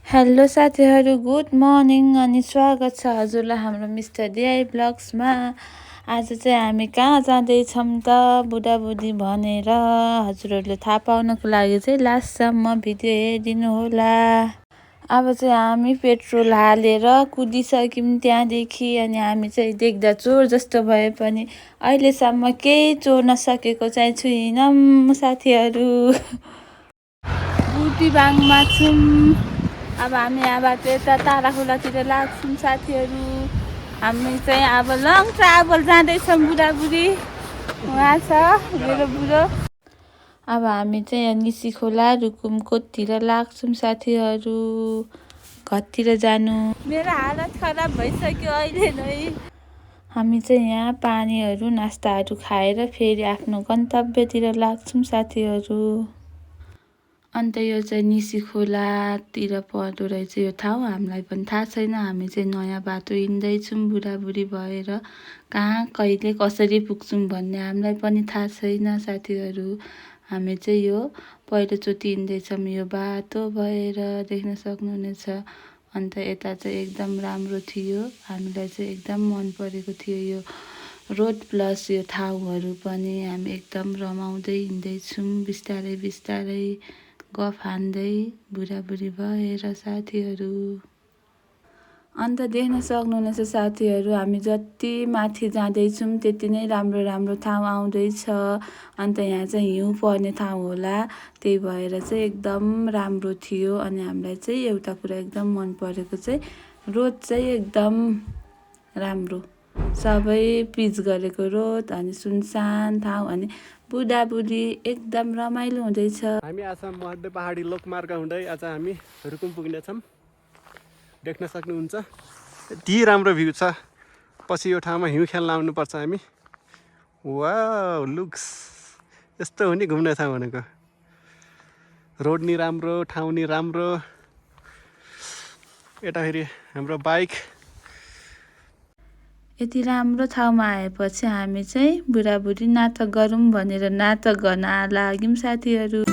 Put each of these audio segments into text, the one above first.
Hello साथीहरू, good morning अनि स्वागत छ हजुरलाई हाम्रो मिस्टर डिआई ब्लग्समा। आज चाहिँ हामी कहाँ जाँदैछौँ त बुढाबुढी भनेर हजुरहरूले थाहा पाउनको लागि चाहिँ लास्टसम्म भिडियो हेरिदिनु होला। अब चाहिँ हामी पेट्रोल हालेर कुदिसक्यौँ त्यहाँदेखि। अनि हामी चाहिँ देख्दा चोर जस्तो भए पनि अहिलेसम्म केही चोर्न सकेको चाहिँ छुइनौँ साथीहरू। बुटिबाङमा छौँ। अब हामी यहाँबाट यता ताराखोलातिर लाग्छौँ साथीहरू। हामी चाहिँ अब लङ ट्राभल जाँदैछौँ बुढाबुढी। उहाँ छ मेरो बुढो। अब हामी चाहिँ यहाँ निसी खोला रुकुमकोटतिर लाग्छौँ साथीहरू। घरतिर जानु मेरो हालत खराब भइसक्यो अहिले नै। हामी चाहिँ यहाँ पानीहरू नास्ताहरू खाएर फेरि आफ्नो गन्तव्यतिर लाग्छौँ साथीहरू। अन्त यो चाहिँ निसी खोलातिर पर्दो रहेछ यो ठाउँ। हामीलाई पनि थाहा छैन। हामी चाहिँ नयाँ बाटो हिँड्दैछौँ बुढाबुढी भएर। कहाँ कहिले कसरी पुग्छौँ भन्ने हामीलाई पनि थाहा छैन साथीहरू। हामी चाहिँ यो पहिलोचोटि हिँड्दैछौँ यो बाटो भएर, देख्न सक्नुहुनेछ। अन्त यता चाहिँ एकदम राम्रो थियो। हामीलाई चाहिँ एकदम मन परेको थियो यो रोड प्लस यो ठाउँहरू पनि। हामी एकदम रमाउँदै हिँड्दैछौँ बिस्तारै बिस्तारै गफ हान्दै बुढाबुढी भएर साथीहरू। अन्त देख्न सक्नुहुनेछ साथीहरू, हामी जति माथि जाँदैछौँ त्यति नै राम्रो राम्रो ठाउँ आउँदैछ। अन्त यहाँ चाहिँ हिउँ पर्ने ठाउँ होला, त्यही भएर चाहिँ एकदम राम्रो थियो। अनि हामीलाई चाहिँ एउटा कुरा एकदम मन परेको चाहिँ रोड चाहिँ एकदम राम्रो, सबै पिच गरेको रोड अनि सुनसान ठाउँ अनि बुढाबुढी एकदम रमाइलो हुँदैछ। हामी आसाम मध्य पहाडी लोकमार्ग हुँदै आज हामी रुकुम पुग्नेछौँ। देख्न सक्नुहुन्छ यति राम्रो भ्यू छ। पछि यो ठाउँमा हिउँ खेल्न आउनुपर्छ हामी। वाउ लुक्स यस्तो हो नि घुम्ने ठाउँ भनेको। रोड नि राम्रो, ठाउँ नि राम्रो। यता फेरि हाम्रो बाइक। यति राम्रो ठाउँमा आएपछि हामी चाहिँ बुढाबुढी नाटक गरौँ भनेर नाटक गर्न लाग्यौँ साथीहरू।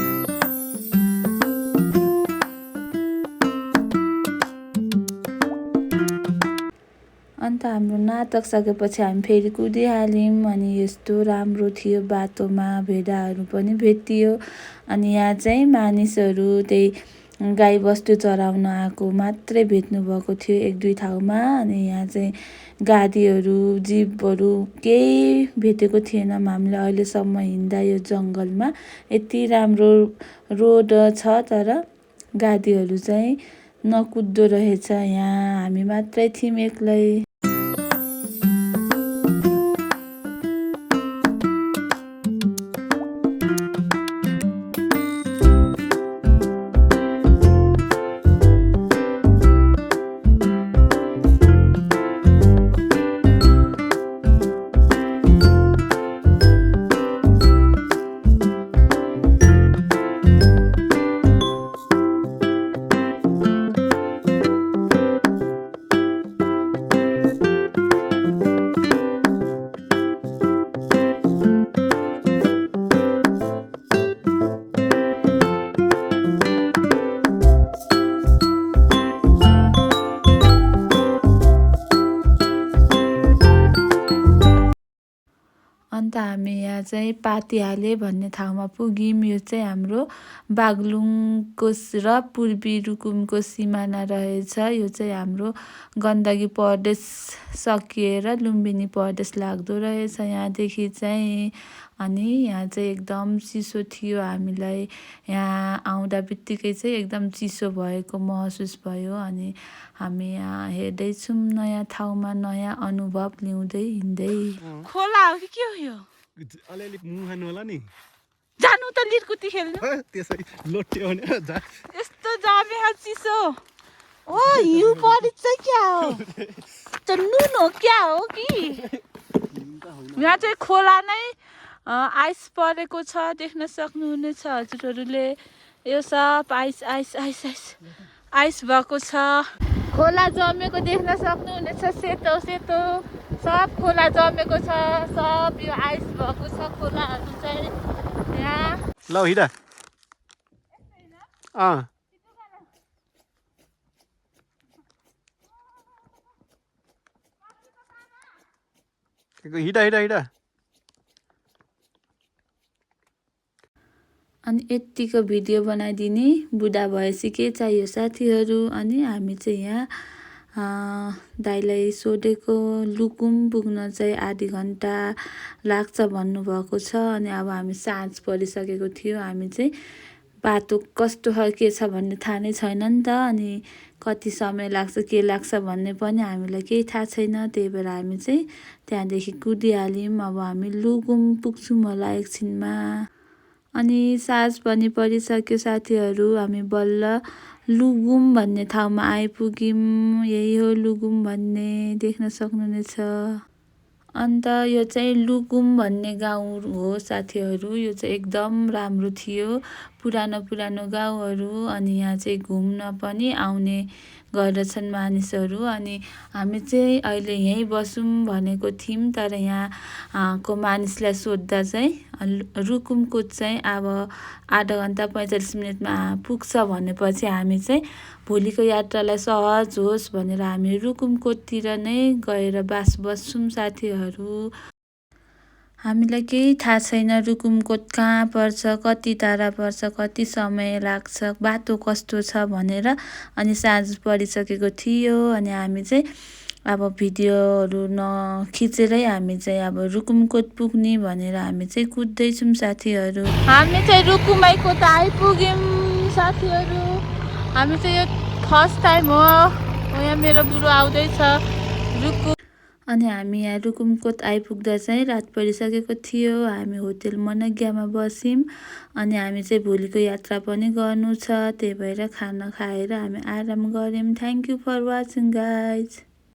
अन्त हाम्रो नाटक सकेपछि हामी फेरि कुदिहाल्यौँ। अनि यस्तो राम्रो थियो, बाटोमा भेडाहरू पनि भेटियो। अनि यहाँ चाहिँ मानिसहरू त्यही गाईबस्तु चराउन आएको मात्रै भेट्नुभएको थियो एक दुई ठाउँमा। अनि यहाँ चाहिँ गाडीहरू जिपहरू केही भेटेको थिएनौँ हामीले अहिलेसम्म हिँड्दा यो जङ्गलमा। यति राम्रो रोड छ तर गाडीहरू चाहिँ नकुद्दो रहेछ। यहाँ हामी मात्रै थियौँ एक्लै। अन्त हामी यहाँ चाहिँ पातिहाले भन्ने ठाउँमा पुग्यौँ। यो चाहिँ हाम्रो बागलुङको र पूर्वी रुकुमको सिमाना रहेछ। यो चाहिँ हाम्रो गण्डकी प्रदेश सकिएर लुम्बिनी प्रदेश लाग्दो रहेछ यहाँदेखि चाहिँ। अनि यहाँ चाहिँ एकदम चिसो थियो। हामीलाई यहाँ आउँदा बित्तिकै चाहिँ एकदम चिसो भएको महसुस भयो। अनि हामी यहाँ हेर्दैछौँ नयाँ ठाउँमा नयाँ अनुभव लिउँदै हिँड्दै। खोला हो कि के हो यो? अलिअलि मुहान होला नि। जानु त लिरकुती खेल्नु। त्यसै लोट्यो भने जा। यस्तो जामे चिसो। ओ हिउँ परेछ क्या हो? त नुन हो क्या हो कि? यहाँ चाहिँ खोला नै आइस परेको छ, देख्न सक्नुहुनेछ हजुरहरूले। यो सब ice ice ice ice ice भएको छ। खोला जमेको देख्न सक्नुहुनेछ, सेतो सेतो सब खोला जमेको छ। सब यो आइस भएको छ खोलाहरू चाहिँ यहाँ। ल हिँड। हिँड हिँड हिँड। अनि यत्तिको भिडियो बनाइदिने बुढा भएपछि के चाहियो साथीहरू। अनि हामी चाहिँ यहाँ दाइलाई सोधेको लुकुम पुग्न चाहिँ आधी घन्टा लाग्छ भन्नुभएको छ। अनि अब हामी साँझ परिसकेको थियो। हामी चाहिँ बाटो कस्तो के छ भन्ने थाहा नै छैन नि त। अनि कति समय लाग्छ के लाग्छ भन्ने पनि हामीलाई केही थाहा छैन। त्यही भएर हामी चाहिँ त्यहाँदेखि कुदिहाल्यौँ। अब हामी लुकुम पुग्छौँ होला एकछिनमा। अनि साँझ पनि परिसक्यो साथीहरू। हामी बल्ल लुगुम भन्ने ठाउँमा आइपुग्यौँ। यही हो लुगुम भन्ने, देख्न सक्नुहुनेछ। अन्त यो चाहिँ लुकुम भन्ने गाउँ हो साथीहरू। यो चाहिँ एकदम राम्रो थियो, पुरानो गाउँहरू। अनि यहाँ चाहिँ घुम्न पनि आउने गर्दछन् मानिसहरू। अनि हामी चाहिँ अहिले यहीँ बसौँ भनेको थियौँ, तर यहाँ को मानिसलाई सोद्धा चाहिँ रुकुमकोट चाहिँ अब आधा घन्टा 45 मिनटमा पुग्छ भनेपछि हामी चाहिँ भोलिको यात्रालाई सहज होस् भनेर हामी रुकुमकोटतिर नै गएर बस्छौँ साथीहरू। हामीलाई केही थाहा छैन रुकुमकोट कहाँ पर्छ, कति टाढा पर्छ, कति समय लाग्छ, बाटो कस्तो छ भनेर। अनि साँझ परिसकेको थियो। अनि हामी चाहिँ अब भिडियोहरू नखिचेरै हामी चाहिँ अब रुकुमकोट पुग्ने भनेर हामी चाहिँ कुद्दैछौँ साथीहरू। हामी चाहिँ रुकुमकोट आइपुग्यौँ साथीहरू। हामी चाहिँ यो फर्स्ट टाइम हो, यहाँ मेरो बुढो आउँदैछ रुकुम। अनि हामी यहाँ रुकुमकोट आइपुग्दा चाहिँ रात परिसकेको थियो। हामी होटेल मनग्यामा बस्यौँ। अनि हामी चाहिँ भोलिको यात्रा पनि गर्नु छ, त्यही भएर खाना खाएर हामी आराम गऱ्यौँ। Thank you for watching guys.